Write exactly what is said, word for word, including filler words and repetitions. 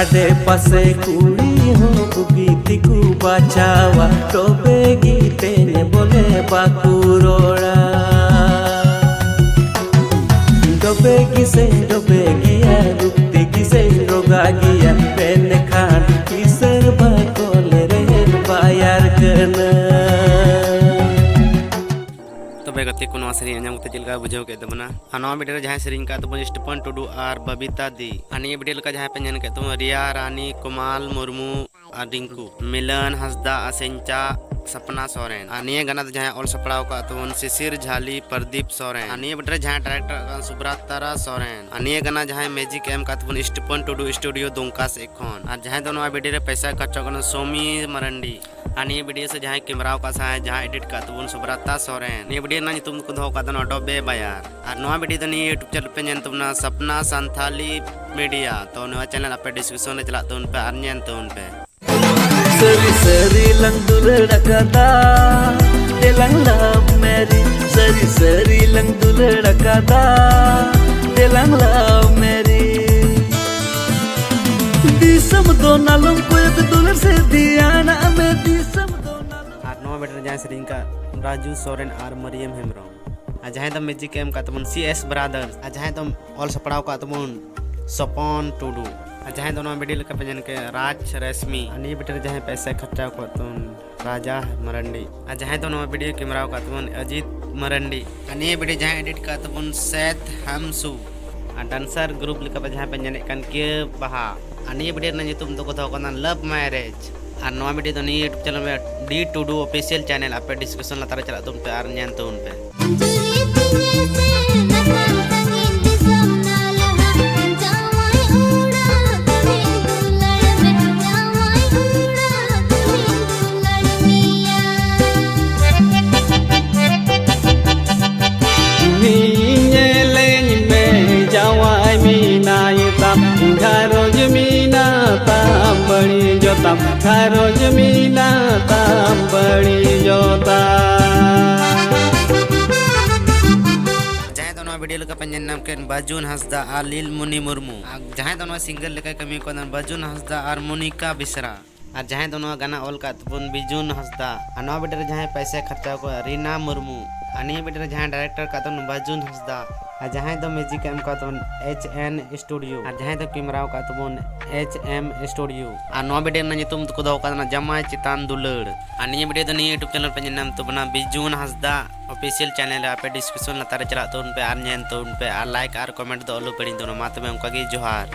ᱟᱰᱮ ᱯᱟᱥᱮ ᱠᱩᱲᱤ ᱦᱚᱸ ᱵᱩᱜᱤ ᱛᱮᱠᱚ ᱵᱟᱪᱷᱟᱣᱟ, ᱛᱚᱵᱮ ᱜᱮ ᱛᱮᱧ ᱵᱚᱞᱮ ᱵᱟᱠᱚ ᱨᱚᱲᱟ᱾ ᱰᱚᱵᱮ ᱜᱮ ᱥᱮ ᱰᱚᱵᱮ ᱜᱮᱭᱟ, ᱨᱩᱯ ᱛᱮᱜᱮ ᱥᱮ ᱨᱚᱜᱟ ᱜᱮᱭᱟ, ᱢᱮᱱᱠᱷᱟᱱ ᱠᱤᱥᱟᱹᱬ ᱵᱟᱠᱚ ᱞᱮᱨᱮᱱ ᱵᱟᱭᱟᱨ ᱠᱟᱱᱟ᱾ ᱛᱚᱵᱮ ᱜᱟᱛᱮ ᱠᱚ, ᱱᱚᱣᱟ ᱥᱮᱨᱮᱧ ᱟᱸᱡᱚᱢ ᱠᱟᱛᱮ ᱪᱮᱫ ᱞᱮᱠᱟ ᱵᱩᱡᱷᱟᱹᱣ ᱠᱮᱫ ᱛᱟᱵᱚᱱᱟ? ᱟᱨ ᱱᱚᱣᱟ ᱵᱷᱤᱰᱤᱭᱳ ᱨᱮ ᱡᱟᱦᱟᱸᱭ ᱥᱮᱨᱮᱧ ᱠᱟᱜ ᱛᱟᱵᱚᱱ ᱥᱴᱤᱯᱷᱟᱱ ᱴᱩᱰᱩ ᱟᱨ ᱵᱟᱵᱤᱛᱟ ᱫᱤ, ᱟᱨ ᱱᱤᱭᱟᱹ ᱵᱷᱤᱰᱤᱭᱳ ᱞᱮᱠᱟ ᱡᱟᱦᱟᱸᱭ ᱯᱮ ᱧᱮᱞ ᱠᱮᱫ ᱛᱟᱵᱚᱱ ᱨᱤᱭᱟ ᱨᱟᱱᱤ, ᱠᱚᱢᱟᱞ ᱢᱩᱨᱢᱩ ᱟᱨ ᱨᱤᱝᱠᱩ, ᱢᱤᱞᱚᱱ ᱦᱟᱸᱥᱫᱟ, ᱟᱥᱮᱧᱪᱟ, ᱥᱟᱯᱱᱟ ᱥᱚᱨᱮᱱ᱾ ᱟᱨ ᱱᱤᱭᱟᱹ ᱜᱟᱱᱟ ᱫᱚ ᱡᱟᱦᱟᱸᱭ ᱚᱞ ᱥᱟᱯᱲᱟᱣ ᱠᱟᱜ ᱛᱟᱵᱚᱱ ᱥᱤᱥᱤᱨ ᱡᱷᱟᱞᱤ ᱯᱨᱚᱫᱤᱯ ᱥᱚᱨᱮᱱ᱾ ᱟᱨ ᱱᱤᱭᱟᱹ ᱵᱷᱤᱰᱤᱭᱳ ᱨᱮ ᱡᱟᱦᱟᱸᱭ ᱰᱟᱭᱨᱮᱠᱴᱚᱨ ᱠᱟᱱ ᱥᱩᱵᱨᱟᱛ ᱛᱟᱨᱟ ᱥᱚᱨᱮᱱ᱾ ᱟᱨ ᱱᱤᱭᱟᱹ ᱜᱟᱱᱟ ᱡᱟᱦᱟᱸᱭ ᱢᱮᱡᱤᱠ ᱮᱢ ᱠᱟᱜ ᱛᱟᱵᱚᱱ ᱥᱴᱤᱯᱷᱟᱱ ᱴᱩᱰᱩ ᱥᱴᱩᱰᱤᱭᱳ ᱫᱩᱢᱠᱟ ᱥᱮᱫ ᱠᱷᱚᱱ᱾ ᱟᱨ ᱡᱟᱦᱟᱸᱭ ᱫᱚ ᱱᱚᱣᱟ ᱵᱷᱤᱰᱤᱭᱳ ᱨᱮ ᱯᱚᱭᱥᱟ ᱠᱷᱚᱨᱪᱚᱜ ᱠᱟᱱᱟ ᱥᱚᱢᱤ ᱢᱟᱨᱟᱱᱰᱤ᱾ ᱟᱨ ᱱᱤᱭᱟᱹ ᱵᱷᱤᱰᱤᱭᱳ ᱥᱮ ᱡᱟᱦᱟᱸᱭ ᱠᱮᱢᱨᱟᱣ ᱠᱟᱜ ᱥᱮ ᱡᱟᱦᱟᱸᱭ ᱮᱰᱤᱴ ᱠᱟᱜ ᱛᱟᱵᱚᱱ ᱥᱩᱵᱨᱟᱛᱟ ᱥᱚᱨᱮᱱ᱾ ᱱᱤᱭᱟᱹ ᱵᱷᱤᱰᱤᱭᱳ ᱨᱮᱱᱟᱜ ᱧᱩᱛᱩᱢ ᱫᱚᱠᱚ ᱫᱚᱦᱚ ᱠᱟᱜ ᱛᱟᱵᱚᱱᱟ ᱰᱚᱵᱮ ᱵᱟᱭᱟᱨ᱾ ᱟᱨ ᱱᱚᱣᱟ ᱵᱷᱤᱰᱤᱭᱳ ᱫᱚ ᱱᱤᱭᱟᱹ YouTube ᱪᱮᱱᱮᱞ ᱯᱮ ᱧᱮᱞ ᱛᱟᱵᱚᱱᱟ ᱥᱟᱯᱱᱟ ᱥᱟᱱᱛᱷᱟᱞᱤ ᱢᱤᱰᱤᱭᱟ᱾ ᱛᱚ ᱱᱚᱣᱟ ᱪᱮᱱᱮᱞ ᱟᱯᱮ ᱰᱤᱥᱠᱨᱤᱯᱥᱚᱱ ᱨᱮ ᱪᱟᱞᱟᱜ ᱛᱟᱵᱚᱱ ᱯᱮ ᱟᱨ ᱧᱮᱞ ᱛᱟᱵᱚᱱ ᱯᱮ᱾ ᱥᱟᱹᱨᱤ ᱥᱟᱹᱨᱤ ᱞᱟᱝ ᱫᱩᱞᱟᱹᱲ ᱟᱠᱟᱫᱟ, ᱫᱮᱞᱟᱝ ᱞᱟᱵᱷ ᱢᱮᱨᱤᱡᱽ᱾ ᱥᱟᱹᱨᱤ ᱥᱟᱹᱨᱤ ᱞᱟᱝ ᱫᱩᱞᱟᱹᱲ ᱟᱠᱟᱫᱟ, ᱫᱮᱞᱟᱝ ᱞᱟᱵᱷ ᱢᱮᱨᱤᱡᱽ᱾ ᱫᱤᱥᱚᱢ ᱫᱚ ᱱᱟᱞᱚᱢ ᱠᱚᱭᱚᱜ, ᱫᱩᱞᱟᱹᱲ ᱥᱮ ᱫᱷᱮᱭᱟᱱᱟᱜ ᱢᱮ, ᱫᱤᱥᱚᱢ ᱫᱚ ᱱᱟᱞᱚᱢ᱾ ᱟᱨ ᱱᱚᱣᱟ ᱵᱷᱤᱰᱤᱭᱳ ᱨᱮ ᱡᱟᱦᱟᱸᱭ ᱥᱮᱨᱮᱧ ᱠᱟᱜ ᱨᱟᱡᱩ ᱥᱚᱨᱮᱱ ᱟᱨ ᱢᱟᱨᱤᱭᱟᱢ ᱦᱮᱢᱵᱨᱚᱢ, ᱟᱨ ᱡᱟᱦᱟᱸᱭ ᱫᱚ ᱢᱤᱣᱡᱤᱠ ᱮᱢ ᱠᱟᱜ ᱛᱟᱵᱚᱱ ᱥᱤ ᱮᱥ ᱵᱨᱟᱫᱟᱨᱥ, ᱟᱨ ᱡᱟᱦᱟᱸᱭ ᱫᱚ ᱚᱞ ᱥᱟᱯᱲᱟᱣ ᱠᱟᱜ ᱛᱟᱵᱚᱱ ᱥᱚᱯᱚᱱ ᱴᱩᱰᱩ, ᱟᱨ ᱡᱟᱦᱟᱸᱭ ᱫᱚ ᱱᱚᱣᱟ ᱵᱷᱤᱰᱤᱭᱳ ᱞᱮᱠᱟ ᱯᱮ ᱧᱮᱞ ᱠᱮᱫ ᱨᱟᱡᱽ ᱨᱮᱥᱢᱤ, ᱟᱨ ᱱᱤᱭᱟᱹ ᱵᱷᱤᱰᱤᱭᱳ ᱨᱮ ᱡᱟᱦᱟᱸᱭ ᱯᱚᱭᱥᱟ ᱠᱷᱚᱨᱪᱟ ᱠᱟᱜ ᱛᱟᱵᱚᱱ ᱨᱟᱡᱟ ᱢᱟᱨᱟᱱᱰᱤ, ᱟᱨ ᱡᱟᱦᱟᱸᱭ ᱫᱚ ᱱᱚᱣᱟ ᱵᱷᱤᱰᱤᱭᱳ ᱠᱮᱢᱨᱟᱣ ᱠᱟᱜ ᱛᱟᱵᱚᱱ ᱚᱡᱤᱛ ᱢᱟᱨᱟᱱᱰᱤ, ᱟᱨ ᱱᱤᱭᱟᱹ ᱵᱷᱤᱰᱤᱭᱳ ᱡᱟᱦᱟᱸᱭ ᱮᱰᱤᱴ ᱠᱟᱜ ᱛᱟᱵᱚᱱ ᱥᱮᱛ ᱦᱟᱢᱥᱩ, ᱟᱨ ᱰᱟᱱᱥᱟᱨ ᱜᱨᱩᱯ ᱞᱮᱠᱟ ᱯᱮ ᱡᱟᱦᱟᱸᱭ ᱯᱮ ᱧᱮᱞᱮᱫ ᱠᱟᱱ ᱠᱤᱭᱟᱹ ᱵᱟᱦᱟ, ᱟᱨ ᱱᱤᱭᱟᱹ ᱵᱷᱤᱰᱤᱭᱳ ᱨᱮᱱᱟᱜ ᱧᱩᱛᱩᱢ ᱫᱚᱠᱚ ᱫᱚᱦᱚ ᱠᱟᱱᱟ ᱞᱟᱵᱷ ᱢᱮᱨᱮᱡᱽ᱾ ᱟᱨ ᱱᱚᱣᱟ ᱵᱷᱤᱰᱤᱭᱳ ᱫᱚ ᱱᱤᱭᱟᱹ YouTube ᱪᱮᱱᱮᱞ ᱨᱮ ᱰᱤ ᱴᱩᱰᱩ ᱚᱯᱷᱤᱥᱤᱭᱟᱞ ᱪᱮᱱᱮᱞ ᱟᱯᱮ ᱰᱤᱥᱠᱨᱤᱯᱥᱚᱱ ᱞᱟᱛᱟᱨ ᱨᱮ ᱪᱟᱞᱟᱜ ᱛᱟᱵᱚᱱ ᱯᱮ ᱟᱨ ᱧᱮᱞ ᱛᱟᱵᱚᱱ ᱯᱮ᱾ ᱡᱩᱨᱤ ᱛᱤᱧᱮ ᱥᱮ ᱱᱟᱠᱟᱢ ᱥᱟᱺᱜᱤᱧ ᱫᱤᱥᱚᱢ ᱱᱟᱞᱦᱟ, ᱡᱟᱶᱟᱭ ᱚᱲᱟᱜ ᱠᱩᱲᱤ ᱫᱩᱞᱟᱹᱲ ᱢᱮ, ᱡᱟᱶᱟᱭ ᱚᱲᱟᱜ ᱠᱩᱲᱤ ᱫᱩᱞᱟᱹᱲ ᱢᱮᱭᱟ᱾ ᱧᱮᱞᱮᱧ ᱢᱮ ᱡᱟᱶᱟᱭ ᱢᱮᱱᱟᱭ ᱛᱟᱢ, ᱜᱷᱟᱨᱚᱸᱡᱽ ᱢᱮᱱᱟᱜ ᱛᱟᱢ ᱵᱟᱹᱲᱤᱡᱚᱜ ᱛᱟᱢ, ᱜᱷᱟᱨᱚᱸᱡᱽ ᱢᱮᱱᱟᱜ ᱛᱟᱢ ᱵᱟᱹᱲᱤᱡᱚᱜ ᱛᱟᱢ᱾ ᱡᱟᱦᱟᱸᱭ ᱫᱚ ᱱᱚᱣᱟ ᱵᱷᱤᱰᱤᱭᱳ ᱪᱮᱫ ᱞᱮᱠᱟ ᱯᱮ ᱧᱮᱞ ᱧᱟᱢ ᱠᱮᱫ, ᱵᱟᱡᱩᱱ ᱦᱟᱸᱥᱫᱟ ᱟᱨ ᱞᱤᱞᱢᱩᱱᱤ ᱢᱩᱨᱢᱩ᱾ ᱟᱨ ᱡᱟᱦᱟᱸᱭ ᱫᱚ ᱱᱚᱣᱟ ᱥᱤᱝᱜᱟᱨ ᱞᱮᱠᱟᱭ ᱠᱟᱹᱢᱤ ᱠᱟᱫᱟ, ᱵᱟᱡᱩᱱ ᱦᱟᱸᱥᱫᱟ ᱟᱨ ᱢᱚᱱᱤᱠᱟ ᱵᱮᱥᱨᱟ᱾ ᱟᱨ ᱡᱟᱦᱟᱸᱭ ᱫᱚ ᱱᱚᱣᱟ ᱜᱟᱱᱟ ᱚᱞ ᱠᱟᱫ ᱛᱟᱵᱚᱱ, ᱵᱤᱡᱩᱱ ᱦᱟᱸᱥᱫᱟ᱾ ᱟᱨ ᱱᱚᱣᱟ ᱵᱷᱤᱰᱤᱭᱳ ᱨᱮ ᱡᱟᱦᱟᱸᱭ ᱯᱚᱭᱥᱟᱭ ᱠᱷᱚᱨᱪᱟ ᱠᱚᱣᱟ, ᱨᱤᱱᱟ ᱢᱩᱨᱢᱩ᱾ ᱟᱨ ᱱᱤᱭᱟᱹ ᱵᱷᱤᱰᱤᱭᱳ ᱨᱮ ᱡᱟᱦᱟᱸᱭ ᱰᱟᱭᱨᱮᱠᱴᱚᱨ ᱠᱟᱫ ᱛᱟᱵᱚᱱ, ᱵᱟᱡᱩᱱ ᱦᱟᱸᱥᱫᱟ᱾ ᱟᱨ ᱡᱟᱦᱟᱸᱭ ᱫᱚ ᱢᱤᱭᱩᱡᱤᱠ ᱮ ᱮᱢ ᱠᱟᱫ ᱛᱟᱵᱚᱱ, ᱮᱪ ᱮᱱ ᱥᱴᱩᱰᱤᱭᱳ᱾ ᱟᱨ ᱡᱟᱦᱟᱸᱭ ᱫᱚ ᱠᱮᱢᱮᱨᱟ ᱠᱟᱫ ᱛᱟᱵᱚᱱ, ᱮᱪ ᱮᱢ ᱥᱴᱩᱰᱤᱭᱳ᱾ ᱟᱨ ᱱᱚᱣᱟ ᱵᱷᱤᱰᱤᱭᱳ ᱨᱮᱱᱟᱜ ᱧᱩᱛᱩᱢ ᱫᱚᱠᱚ ᱫᱚᱦᱚ ᱠᱟᱫᱟ ᱡᱟᱢᱟᱭ ᱪᱮᱛᱟᱱ ᱫᱩᱞᱟᱹᱲ᱾ ᱟᱨ ᱱᱤᱭᱟᱹ ᱵᱷᱤᱰᱤᱭᱳ ᱫᱚ ᱱᱤᱭᱟᱹ YouTube ᱪᱮᱱᱮᱞ ᱯᱮ ᱧᱮᱞ ᱧᱟᱢ ᱛᱟᱵᱚᱱᱟ, ᱵᱤᱡᱩᱱ ᱦᱟᱸᱥᱫᱟ ᱚᱯᱷᱤᱥᱤᱭᱟᱞ ᱪᱮᱱᱮᱞ ᱨᱮ᱾ ᱟᱯᱮ ᱰᱤᱥᱠᱨᱤᱯᱥᱚᱱ ᱞᱟᱛᱟᱨ ᱨᱮ ᱪᱟᱞᱟᱜ ᱛᱟᱵᱚᱱ ᱯᱮ ᱟᱨ ᱧᱮᱞ ᱛᱟᱵᱚᱱ ᱯᱮ, ᱟᱨ ᱞᱟᱭᱤᱠ ᱟᱨ ᱠᱚᱢᱮᱱᱴ ᱫᱚ ᱟᱞᱚ ᱯᱮ ᱦᱤᱲᱤᱧ ᱛᱟᱵᱚᱱᱟ᱾ ᱢᱟ ᱛᱚᱵᱮ ᱚᱱᱠᱟ ᱜᱮ, ᱡᱚᱦᱟᱨ᱾